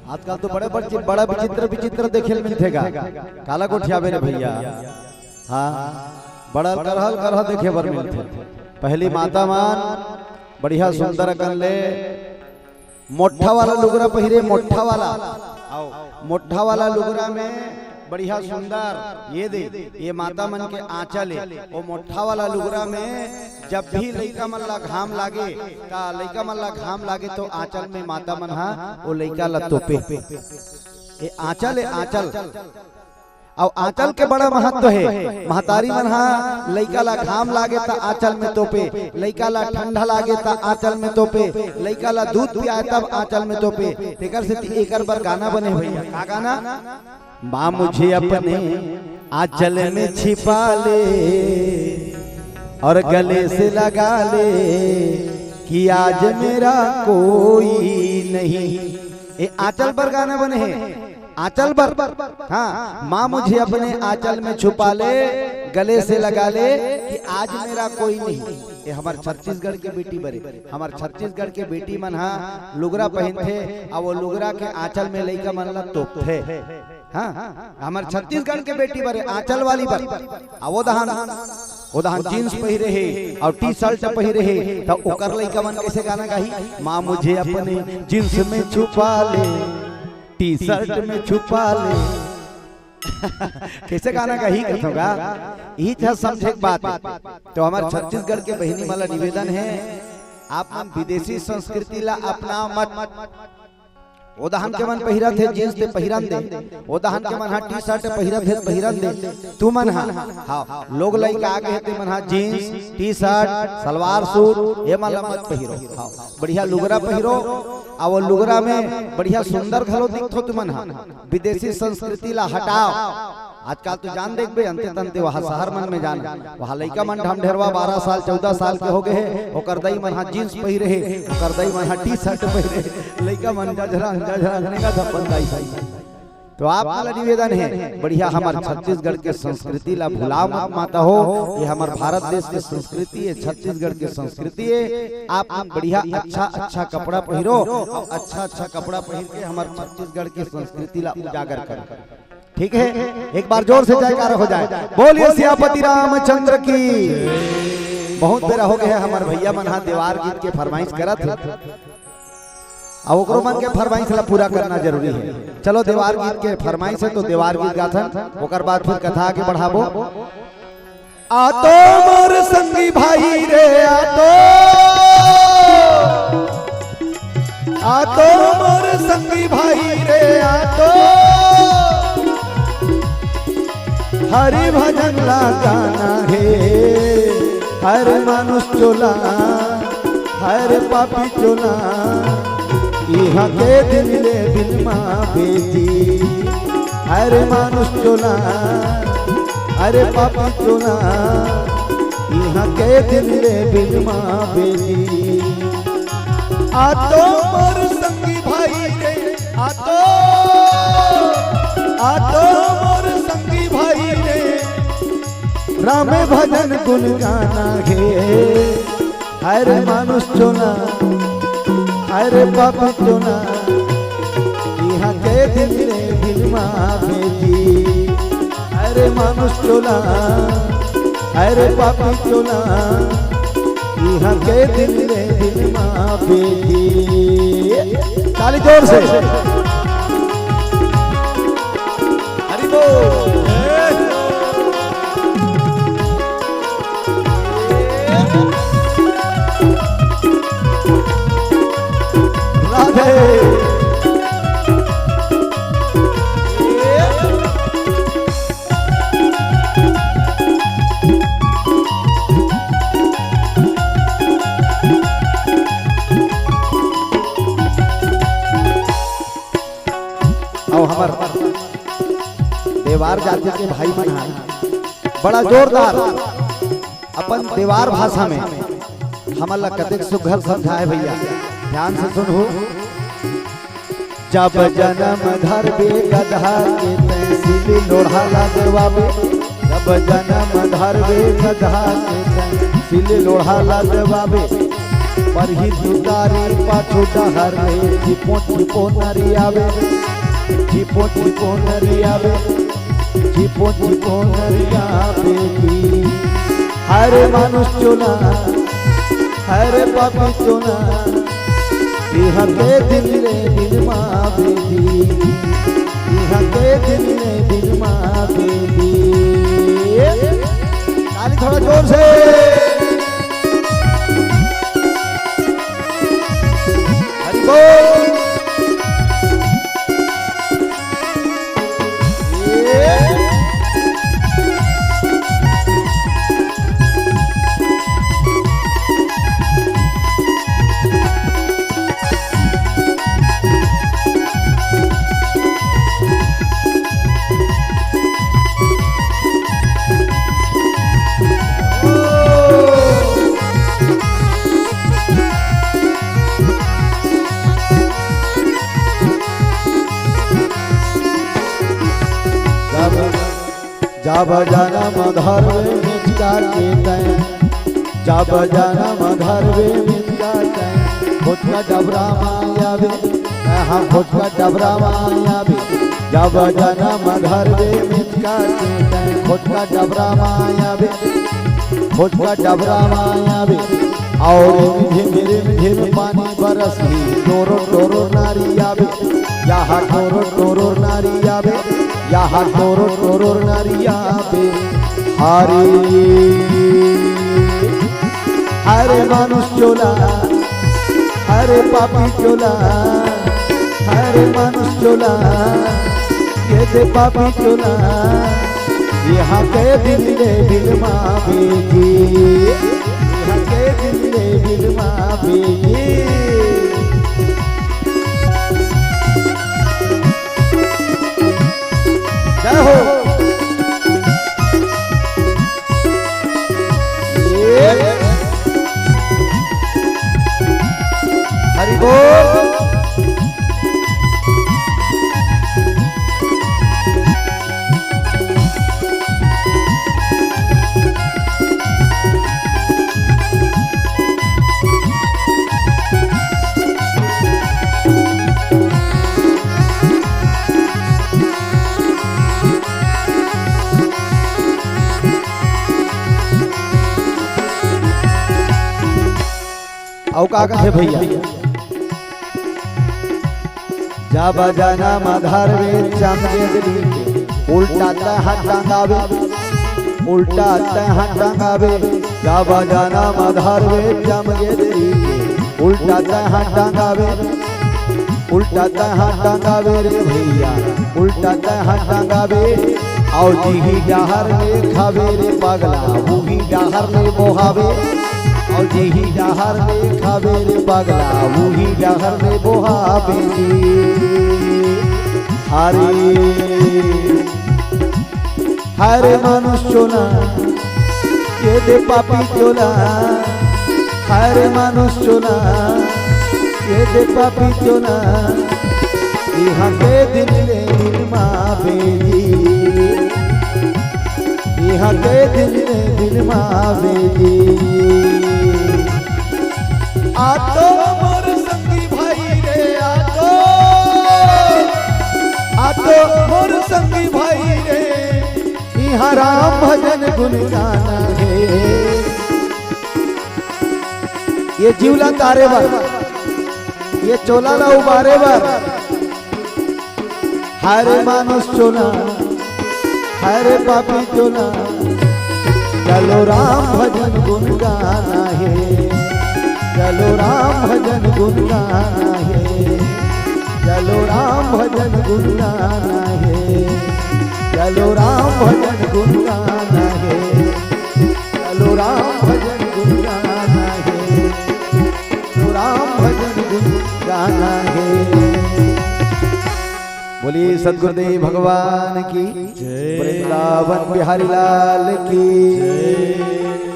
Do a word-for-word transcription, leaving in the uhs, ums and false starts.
आजकल तो बड़े बड़-, बड़ा विचित्र विचित्र देखे ल मिलथे गा। काला गोठियाबे रे भैया। हाँ, बड़ा करहल करह देखे बर मिलथे। पहली माता मन बढ़िया सुंदर अकन ले मोट्ठा वाला लुगरा पहिरे, मोट्ठा वाला। आओ, मोट्ठा वाला लुगरा में बढ़िया सुंदर, ये दे, ये माता मन के आंचल हे। वो मोट्ठा वाला लुगरा में जब भी लइका मन ला घाम लागे, त लइका मन ला घाम लागे तो आंचल में माता मन हा वो लइका ला तोपे। ये आंचल हे, आंचल। अउ आंचल के बड़ा महत्व हे। महतारी मन हा लइका ला घाम लागे त आंचल में तोपे, लइका ला ठंडा लागे त आंचल में तोपे, लइका ला दूध पियाए तब आंचल में तोपे। तेकर सेती एकर बर गाना बने भैया। का गाना? माँ मुझे अपने आंचल में छिपा ले और गले से लगा ले कि आज मेरा कोई नहीं। ए आंचल बर गाना बने हे, आंचल बर। हाँ, माँ मुझे अपने आंचल में छुपा ले, गले से लगा ले कि आज मेरा कोई नहीं। ये हमर छत्तीसगढ़ के बेटी बरे, हमर छत्तीसगढ़ के बेटी मन हा लुगरा पहनथे, अउ वो लुगरा के आंचल में लइका मन ला तोपथे। हाँ, हमर छत्तीसगढ़ के बेटी बरे, आंचल वाली बर। अउ वो दहन, वो दहन जींस पहिरे हे अउ टी शर्ट पहिरे हे, त ओकर लइका मन कैसे गाना गाही? माँ मुझे अपने जींस में छुपा ले, टी शर्ट में छुपा ले। कैसे गाना गाही कथों गा? इही था समझे के बात। तो हमर छत्तीसगढ़ के बहिनी मन ला निवेदन हे, आप मन विदेशी संस्कृति ला अपनाव मत। ओ दहन के मन पहिरत हे जींस, ते पहिरन दे, ओ दहन के मन हा टी शर्ट पहिरत हे, पहिरन दे। तुमन हा, हाँ, लोग लइका आगे हे, ते मन हा jeans, T shirt, salwar suit, ये मन ला मत पहिरो। हाँ, बढ़िया लुगरा पहिरो, अउ वो लुगरा में बढ़िया सुंदर घलो दिखथो तुमन हा। विदेशी संस्कृति ला हटाव। आजकल तो जान देखबे, अंते तंते वहाँ शहर मन में जान, वहाँ लइका मन ढमढेरवा बारह साल, चौदह साल के हो गए हे, ओकर दाई मन हा जींस पहिरे हे, ओकर दाई मन हा टी शर्ट पहिरे हे, लइका मन जझरा, जझरा, जने का धप्पन दाई साई। तो आप ला निवेदन हे, बढ़िया हमर छत्तीसगढ़ के संस्कृति ला भुलाव मत माता हो। ये हमर भारत देश के संस्कृति हे, छत्तीसगढ़ के संस्कृति हे। आप मन बढ़िया अच्छा अच्छा कपड़ा पहिरो, अउ अच्छा अच्छा कपड़ा पहिर के हमर छत्तीसगढ़ के संस्कृति ला उजागर करो। ठीक है, एक बार जोर से जयकारा हो जाए, बोलिए सियापति रामचंद्र की। बहुत बेरा हो गए हे हमर भैया मन हा देवार गीत के फरमाइश करत हे, अउ ओकरो मन के फरमाइश ला पूरा करना जरूरी हे। चलो, देवार गीत के फरमाइश हे तो देवार गीत गाथन, ओकर बाद फिर कथा आगे बढ़ाबो। आ तो मोर संगी भाई रे, आ तो, आ तो मोर संगी भाई रे, आ तो हरि भजन ला गाना हे, हर मानुष चोला, हर पापी चोला, इहाँ के दिन ले बिन माँ बेटी, हर मानुष चोला, अरे पापी चोला, इहाँ के दिन ले बिन माँ बेटी। आ तो मोर संगी भाई रे, आ तो, आ तो मोर संगी भाई रे, राम भजन गुण गाना हे। हर मानुष चोला, हर पाप चोला, इहाँ के दिन ले बिन माँ बेटी। हर मानुष चोला, हर पाप चोला, इहाँ के दिन ले बिन माँ बेटी। ताली जोर से। हरि बोल। राधे। अउ हमर देवार जाति के भाई मन ह बड़ा जोरदार अपन देवार भाषा में हमन ला कतेक सुघर समझाए भैया, ध्यान से सुनहू। जब जनम धरबे गदहा के तैं सिली लोढ़ा ला देवाबे, जब जनम धरबे गदहा के तैं सिली लोढ़ा ला देवाबे, परही तुतारी पाछू डहर ले, झिपो झिपो नरियावे, झिपो झिपो नरियावे, झिपो झिपो नरियावे जी। हरे मानुष चोला, हरे पापी चोला, इहाँ के दिन ले बिलमावे जी, इहाँ के दिन ले बिलमावे जी। ताली थोड़ा जोर से। हरि बोल। जब, जब जनम धरवे मिथिला के तैं, जब जनम धरवे मिथिला तैं, फुटका डबरा मायावे, हाँ, फुटका डबरा मायावे। जब जनम धरवे मिथिला के तैं, फुटका डबरा मायावे, फुटका डबरा मायावे। और रिमझिम रिमझिम पानी बरसही, टोरो टोरो नारी आवे, यहाँ टोरो टोरो नारी आवे, यहाँ टोरो टोरो नारी आवे। हरे, हरे मानुष चोला, हरे पापी चोला, हरे मानुष चोला, ये दे पापी चोला, इहाँ के दिन ले बिलमावे जी, इहाँ के दिन ले बिलमावे जी। जय हो। हरि बोल। अउ का कथे भैया? जब जनम धरवे चमगेदरी के, उल्टा तैं टंगावे, उल्टा तैं टंगावे। जब जनम धरवे चमगेदरी के, उल्टा तैं टंगावे, उल्टा तैं टंगावे रे भैया, उल्टा तैं टंगावे। अउ जिही डहर ले खावे रे पगला, उही डहर ले बोहावे। अउ जिही डहर ले खावे रे पगला, उही डहर ले बोहावे जी। हरे, हरे मानुष चोला, ये दे पापी चोला, हरे मानुष चोला, ये दे पापी चोला, इहाँ के दिन ले बिलमावे जी, इहाँ के दिन ले बिलमावे जी। आ तो मोर संगी भाई रे, आ तो, आ तो मोर संगी भाई रे, इहाँ राम भजन गुन गाना हे। ये जीव ला तारे बर, ये चोला ला उबारे बर, हरे मानुष चोला, हरे पापी चोला, चलो राम भजन गुन गाना हे, चलो राम भजन गुन गाना हे, चलो राम भजन गुन गाना हे, चलो राम भजन गुन गाना हे, चलो राम भजन गुन गाना हे, चलो राम भजन गुन गाना हे। बोलिए सतगुरुदेव भगवान की, जय। वृंदावन बिहारी लाल की। जय।